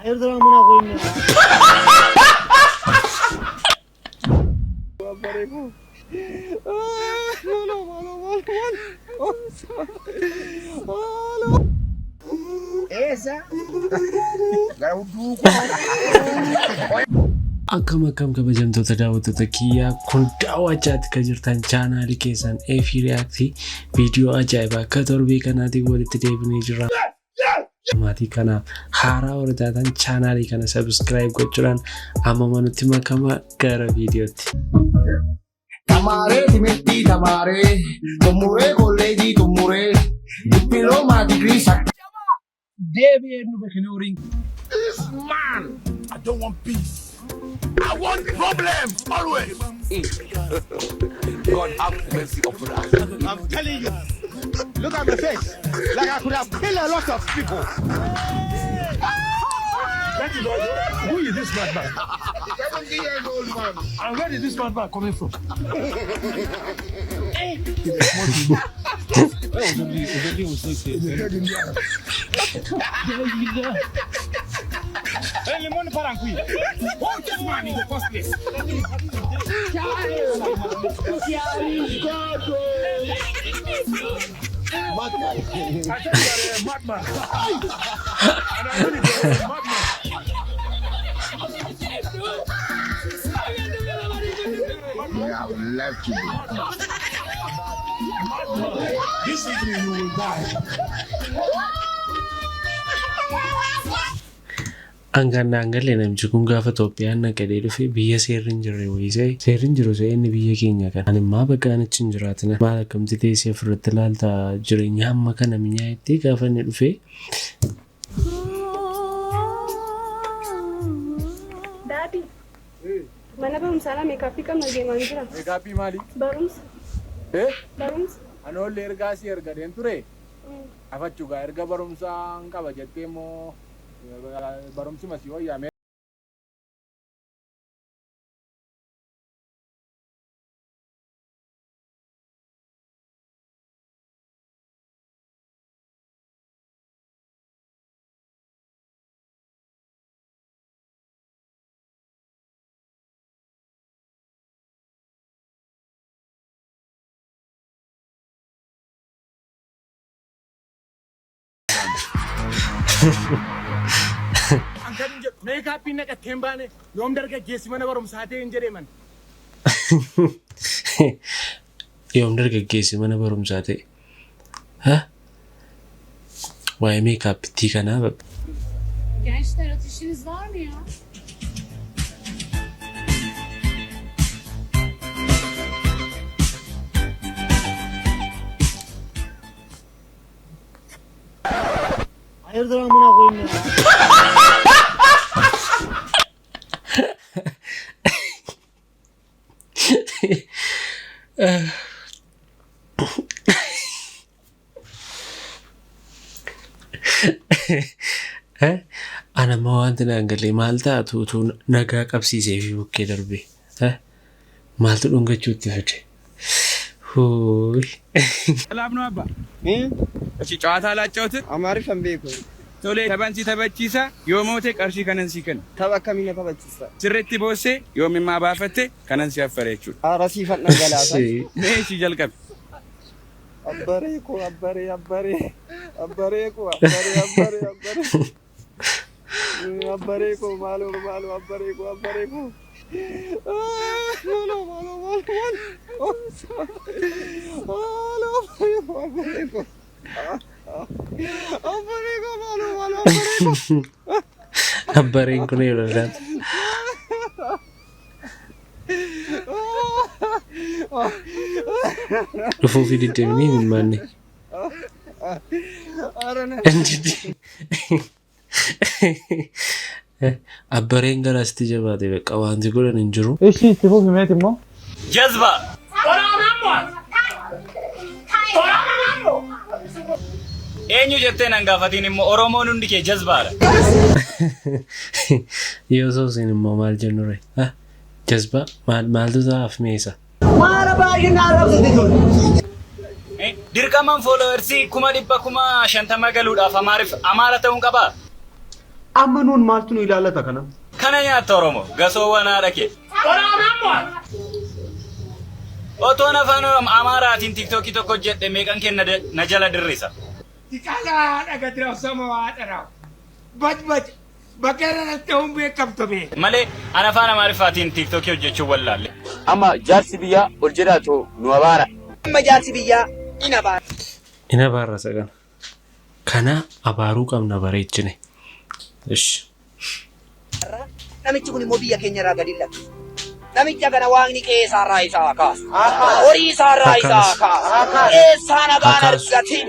Hayırdır amına koyayım ya. Akkam akkam kabajamtoota daawwattoota kiyyaa, kun daawwachaatti kan jirtan chaanaalii keessan Eefii React, viidiyoo ajaa'ibaa akka torbee kanaatiin walitti deebinee jirra. Maatii kanaaf haaraa warra taatan chaanaalii kana subscribe gochuudhaan amma nutti makama gara viidiyootti. Tamaaree timirtii tamaaree xumuree kolleejii xumuree dippiloomaa digirii sakka. Deebi'ee nu beeknooriin. This man, I don't want peace. I want problems always. God have mercy upon us. I'm telling you. Look at my face. Like I could have killed a lot of people. That is all. Who is this madman? 70 years old man. And where is this madman coming from? Hey, lemon parankui. Who is this man in the first place? I said you are a madman. And I really you are a madman. We have left you. This evening you will die. Hangaan galee namichi kun gaafa Itoophiyaan naqadee dhufe biyya seerri hin jirre wayisee seerri hin jiru se'ee inni biyya keenya kana. Ani immoo bakka achi hin jiraatina. Maal akkamti teessee ofirratti ilaalta jireenya hamma kana minyaa'itti gaafa inni dhufe. Daddy. Mana barumsaa makeup qabna deemaan jira. Makeup maali? Barumsa. Eh? Barumsa. Anoollee ergaa si ergadeen ture. Afachuugaa erga barumsaa hin qaba jettee immoo barumsi masii wayyaame. Makeup naqattee hin baane yoom dargaggeessi mana barumsaa ta'e hin jedhee man. Yoom dargaggeessi mana barumsaa ta'e? Waa'ee makeupittii kanaa bakka. Gençler, ateşiniz var mı ya? Hayırdır amına koyayım ya. Ana immoo wanti naan galee maal taatu utuu nagaa qabsiisee fi bukkee darbe? Maaltu dhungachuutti fide? Huuy. ሰላም ነው አባ። እሺ ጨዋታ ላጫውት። Amaariffan beeku. Tolee, taphan si taphachiisa. Yoo moote qarshii kanan si kenna. Tapha akkamii na taphachiista? Sirriitti boossee yoo mimmaa baafatte kanan si affare jechuudha. Haara siifan dhangalaasa. Mee ishii jalqabe. Abbaree koo, abbaree, abbaree, abbaree koo, abbaree, abbaree, abbaree. Abbaree koo, maaloo, maaloo, abbaree koo, abbaree koo. Maaloo, maaloo, maaloo, maaloo. Maaloo, abbaree koo, abbaree koo. Abbaree koo, maaloo, maaloo, abbaree koo. Abbareen kun yeroo laata? Dhufuu fi deddeebinii himmaanne. Ara. Abbareen garaasitti jabaate bakka wanti godhan hin jiru. Ishii itti fufi meeti immoo. Jazba! Eenyu jettee nan gaafatiin immoo Oromoon hundi kee jazbaadha. Yoo soosiin immoo maal jennure? Jazba maal maaltu ta'aaf meesa? Dirqamaan followers 150,000 galuudhaaf Amaariif Amaara ta'uun qabaa? Amma nuun maaltu nu ilaallata kana? Kana nyaatta Oromoo gasoowwan haadha kee. Otoon afaan Oromoo Amaaraatiin TikTokii tokko hojjedhe meeqan kenna na jala dirrisa. Diqaalaa dhagadira osoo waa dharaaw. Baj baj bakka irratti ta'uun beekamtu bee. Malee an afaan Amaariffaatiin TikTokii hojjechuu wallaalle. Amma jaarsi biyyaa ol jedhaatu nu abaara. Amma jaarsi biyyaa in abaara. Ina abaarra isa kana. Kana abaaruu qabna bareechine. Ishi. Namichi kun immoo biyya keenya irraa gadi hin lakkisu. Namicha kana waaqni qe'ee isaarraa isaa kaasu. Horii isaarraa isaa kaasu. Eessaa nagaan argatin.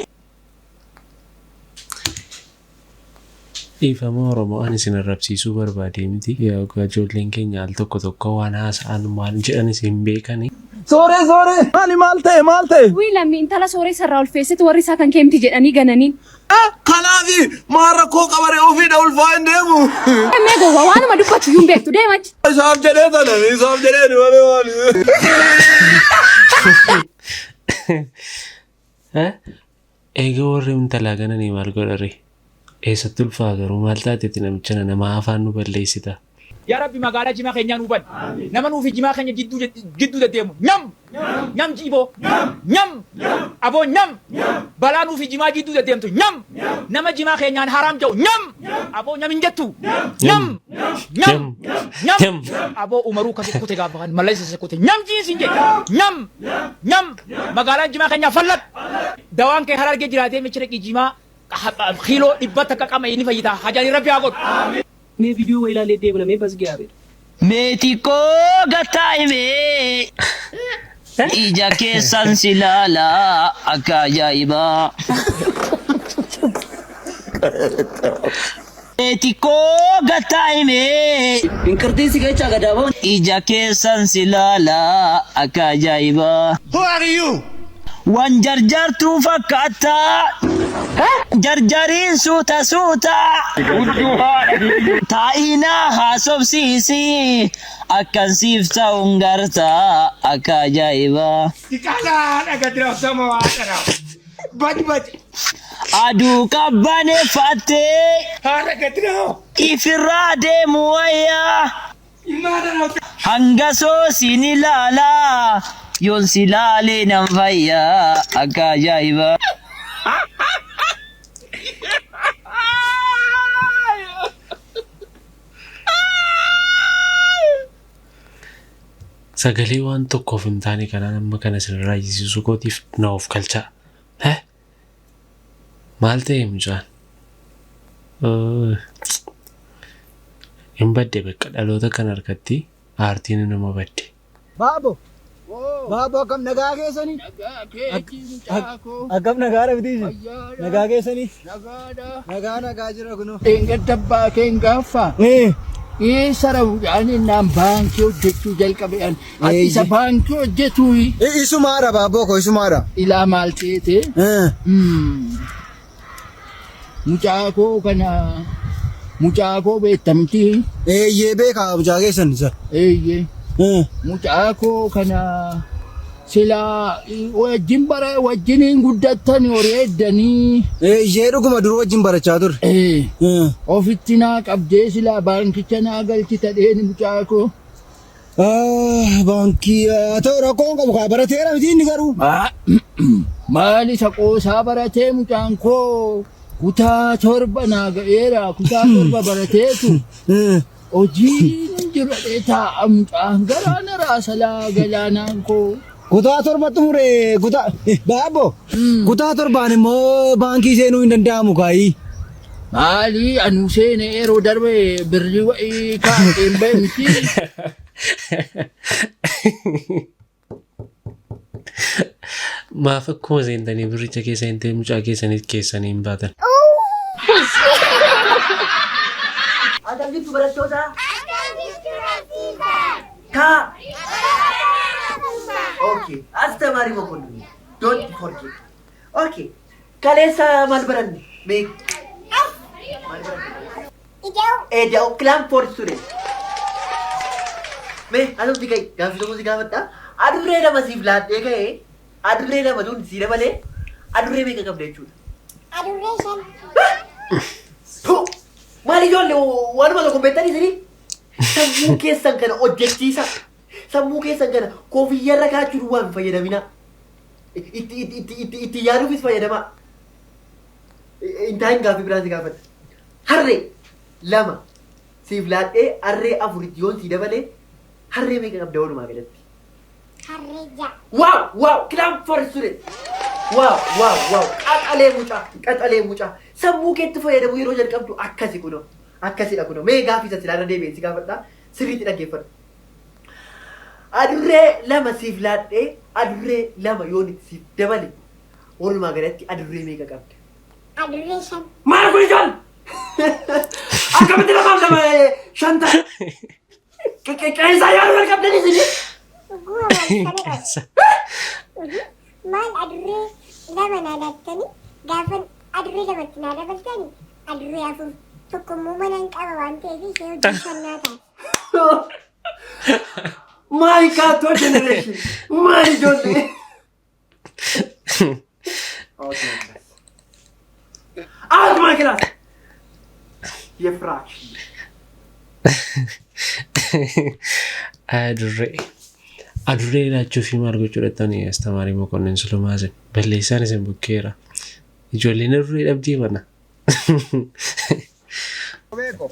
Dhiifama Oromoo, ani isin arrabsiisuu barbaadee miti. Yaa ijoolleen keenya al tokko tokko waan haasa'an waan jedhanis hin beekani. Sooree, sooree, maali, maal ta'e, maal ta'e? Wii lammi intala sooressa irraa ulfeessitu warri isaa kan keemti jedhanii gananiin. Kanaafi maal rakkoo qabare, ofiidha ulfaa hin deemu. Mee gowwaa, waanuma dubbatu iyyuu hin beektu, deema achi. Isaaf jedhee tana, isaaf jedhee malee maali? Eega warri intalaa gananii maal godhare? Eessatti ulfaa garuu, maal taateeti namicha nama afaan nu balleessita? Yaa Rabbi, magaalaa Jimaa keenyaa nuu bani. Nama nuufi Jimaa keenya jidduu jidduu deddeemu. Nyam! Nyam jiiboo! Nyam! Aboo nyam! Balaa nuufi Jimaa jidduu deddeemtu. Nyam! Nama Jimaa keenyaan haraam jedhu. Nyam! Aboo nyam hin jettu. Nyam! Nyam! Nyam! Aboo Umaruu kasi kute gaafa kan mallaysa isa kute. Nyam jiinsi hin jedhe. Nyam! Nyam! Magaalaan Jimaa keenyaa fallat. Dawaan kee Harargee jiraatee michi dhaqii Jimaa kiiloo 100 qama inni fayyita. Hajani Rabbi haa godhu. Mee viidiyoo wayii ilaalee deemna mee basgee haa. Meetii koo gattaa'imee ija keessan si ilaalaa akka ajaa'ibaa. Meetii koo gattaa'imee Inqirtiin si keessa gadaaboo. ija keessan si ilaalaa akka ajaa'ibaa. Who are you? Wan jarjartuu fakkaata. Jarjariin suuta suuta. Taa'inaa haasofsiisi. Akkan siif ta'uun gartaa akka ajaa'ibaa. Diqaalaa dhagadira osoo waa dharaaw. Baj baj. Aduu qabbaneeffattee Haadha gadira. ifirraa deemu wayyaa. Ilmaa dharaaw. Hanga soosiin ilaalaa yoon si laalee nan fayyaa akka ajaa'ibaa. Sagalee waan tokkoof hin taane kanaan amma kana isin raayyisiisuu kootiif na of galchaa. Heh? Maal ta'e mucaan? Hin badde bakka dhaloota kan harkatti aartiin nama badde. Baabo. Baabo, akkam nagaa keessanii? Akkam nagaa dhabdiisi? Nagaa keessanii? Nagaa, nagaa jira kunoo. Dheengadda abbaa keen gaaffa. Eessa rawudhaan innaan baankii hojjechuu jalqabe an. Ati isa baankii hojjetu. Isumaadha baaboo koo, isumaadha. Ilaa maal seete? Mucaa koo kana, mucaa koo beektamti. Eeyyee, beekaa, mucaa keessan isa. Eeyyee. Mucaa koo kana silaa wajjin bara wajjiniin guddattan horii eddanii. Eeyyee, dhuguma dur wajjin barachaa turre. Ofitti naa qabdee silaa baankicha naa galchita dheeni mucaa koo. Baankii haa ta'u, rakkoon qabu kaa, barateera miti inni garuu. Maal isa qoosaa baratee, mucaan koo kutaa 7 naa ga'eera, kutaa 7 barateetu. Hojiin hin jiru dhee taa'a, mucaan galaana raasalaa galaanaan koo. Kutaa 7 xumure, kutaa baabbo, kutaa 7n immoo baankii seenuu hin danda'amu kaayii. Maali, anu seene yeroo darbe birrii wa'ii kaa'een bahe miti. Maaf akkuma seentanii birricha keessa hin ta'e mucaa keessaniif keessanii hin baatan? Akkam jirtu barattoota? Kaa. Okay. Astamaarii Mokonnin. Don't forget. Okay. Kaleessa maal baranne? Mee. Maal baranne? Eda'u. Clap for student. Mee asumti ga'i, gaaffii tokko si gaafadha. Adurree lama siif laattee ka'ee, adurree lama tun si dabalee adurree meeqa qabda jechuudha? Adurree 5. Tu! Maal Maal ijoollee waanuma tokko beektanii isinii? Sammuu keessan kana hojjechiisa. Sammuu keessan kana koofiyyaarra kaa'achuu duwwaa hin fayyadaminaa. Itti itti itti itti itti yaaduufis fayyadamaa. Intaan gaaffii biraan si gaafadha. Harree lama siif laadhee harree afuritti yoon sii dabalee harree meeqa qabda walumaa galatti? Harree 6. Wow wow, clap for student. Wow wow wow, qaxalee mucaa, qaxalee mucaa. Sammuu keetti fayyadamu yeroo jalqabdu akkasi kunoo, akkasidha kunoo. Mee gaaffii isa silaarra deebi'ee si gaafadha, sirriitti dhaggeeffadhu. Adurree lama siif laadhee adurree lama yoon itti siif dabale walumaa galatti adurree meeqa qabda? Adurree 5. Maal kun ijoon? Akkamitti lamaaf lama shan ta'a? Qe'eessaa yaaduu jalqabdanii isinii? Guwa maal kana qaba? Maal adurree lama naa laattanii gaafan adurree lamatti naa dabaltanii adurree 4, tokko immoo mana hin qaba waan ta'eef ishee hojii shan naa taate. My cartoon generation. Maal ijoollee? Okay. Out my class. የ fraction. Adurree. Adurree laachuu fi maal gochuu dhattanii astamaarii Mokonnin Sulumaasin balleessaan isin bukkeera. Ijoolleen adurree dhabdii mana. Roobee ko.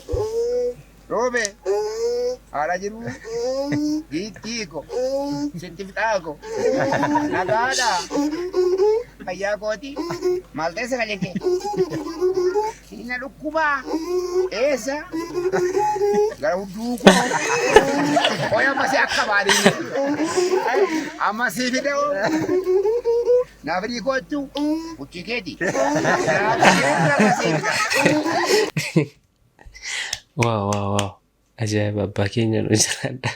Roobee. Haadha jiru. Giittii ko. Sitti fixaa ko. Nagaadha. Fayyaa kooti. Maal ta'e sagalee kee? Na dhukkubaa. Eessa? Gara hudduu koo. Qoy amma si akka baadiyyaa. Amma si fide hoo. Naa fidii kootu. Huccii keeti. Naa fidee si fida. Wow wow wow, ajaa'iba, abbaa keenya nu jiraadha.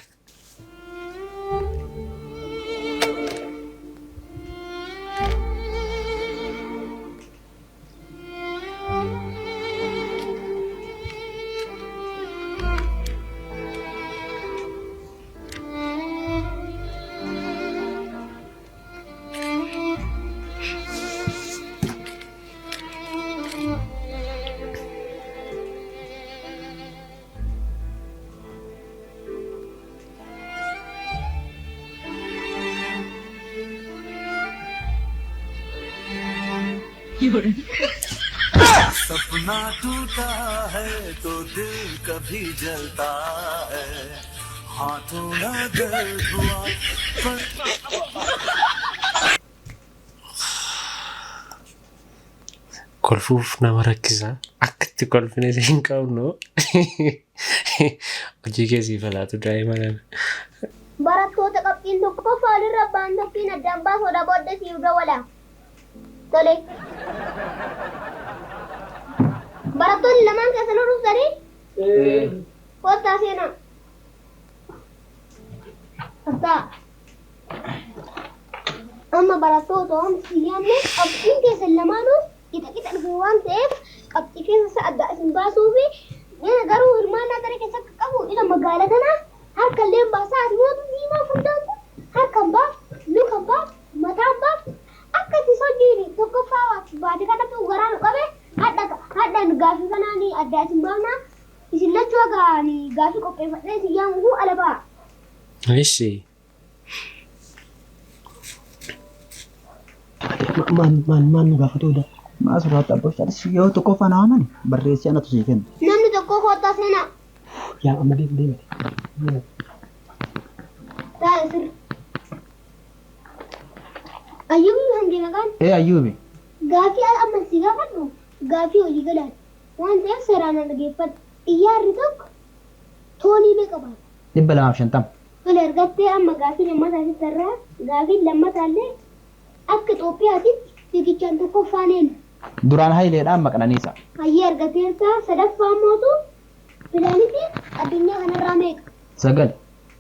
सपना टूटा है तो दिल कभी जलता है, हाँ थोड़ा दर्द हुआ पर Kolfuuf nama rakkisa. Akka itti kolfine hin qabnu. Hojii keessii falaatu daa'ima kana. Barattoota qabxiin tokkoffaa walirra abbaan tokkiin addaan baasuudha booddee siif dawwala. Tole. Barattoonni lamaan keessan dhuftanii? Kottaa seenaa. Kottaa. Amma barattoota waan si yaamne qabxiin keessan lamaanuu qixa qixa dhufe waan ta'eef qabxii keessa adda isin baasuu fi garuu hirmaannaa daree keessa akka qabu ila magaala kanaa harka illee baasaa ati mootu diimaa furdaan kun harkan baaf, lukan baaf, mataan baaf, akka itti sochiin tokkoffaa baate kanatti garaa nu qabe hadha gaafii kanaan adda isin baafna, isin lachuu akka gaafii qopheeffadhee isin yaamu ala ba'a. Ishi. Maal maal maal nu gaafatu oda? Maa asirratti abboosh yoo tokkoffaa na waamani barreessee anatu sii kenna. Namni tokko kottaa seenaa. Yaa amma deem deemate. Taa'e sirri. Ayyuubi hangi maqaan? Ee, Ayyuubi. Gaafii amma si gaafadhu gaafii hojii galaati. Waan ta'eef seeraan na dhaggeeffadhu. Xiyyaarri tokko toonii meeqa baata? 250. Tole, argattee. Amma gaafii lammataa sitti irraa, gaafii lammataallee akka Itoophiyaatitti fiigichaan tokkoffaan eenyu? Duraan Hayileedhaan Maqnaniisa. Hayyee, argateerta. Sadaffaan mootu pilaanitiin addunyaa kanarraa meeqa? Sagal.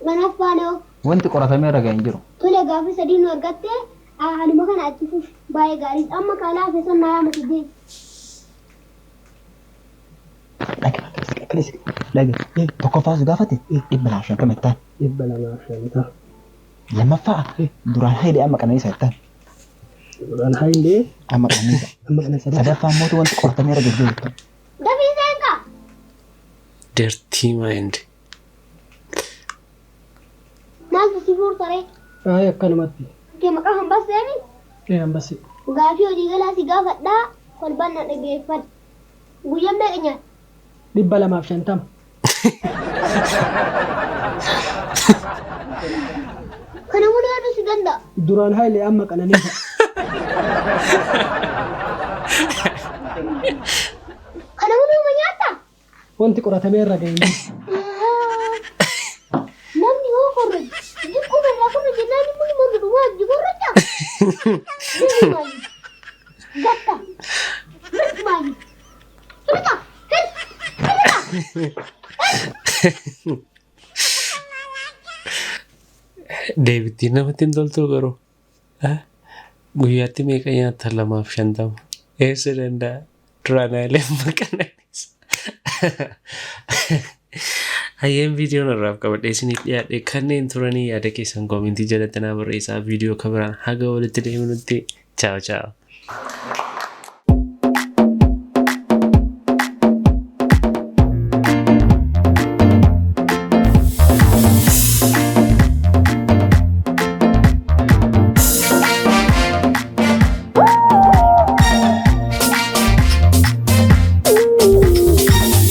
Shanaffaan hoo? Wanti qoratamee irra ga'e hin jiru. Tole, gaafii sadii nu argattee, haaluma kana achi fufi, baay'ee gaariidha. Amma kaalaa hafe sun naa yaamati deemi. Dhage tokkoffaa si gaafate 250 jettaan. 250. Lammaffaa duraan Hayilee amma Qananiisa jettaan. Duraan Hayilee. Amma Qananiisa. Amma Qananiisa. Sadaffaan mootu wanti qoratamee irra ga'e hin jiru jettaan. Dafii seenkaa. Dirty mind. Maaltu si fuurtaree? Ay, akkanumatti. Kee maqaa hambasseemi? Ee, hambassi. Gaafii hojii galaa si gaafadhaa, kolbaan na dhaggeeffadhu. Guyyaan meeqa nyaatta? 250. Kana hunda yaaduu si danda'a. Duraan Hayilee, amma Qananiisa. Kana hunduma nyaattaa? Wanti qoratamee irra ga'e hin jiru. Namni hoo korroju xiqquma irraa korro jennaan immoo himatu dhumaa hojii korroja. Mirgi gatta mirgi maayyuu hirqa hirqa. Deebittiin namatti hin toltuu garuu. Guyyaatti meeqa nyaatta? 250. Eessa danda'a? Duraan Hayilee, amma Qananiisa. Hayyeen, viidiyoon irraaf qabadhee isiniif dhiyaadhe kanneen turanii. Yaada keessan koomentii jalatti naa barreessaa. Viidiyoo kabiraan haga walitti deemnutti, ciao ciao.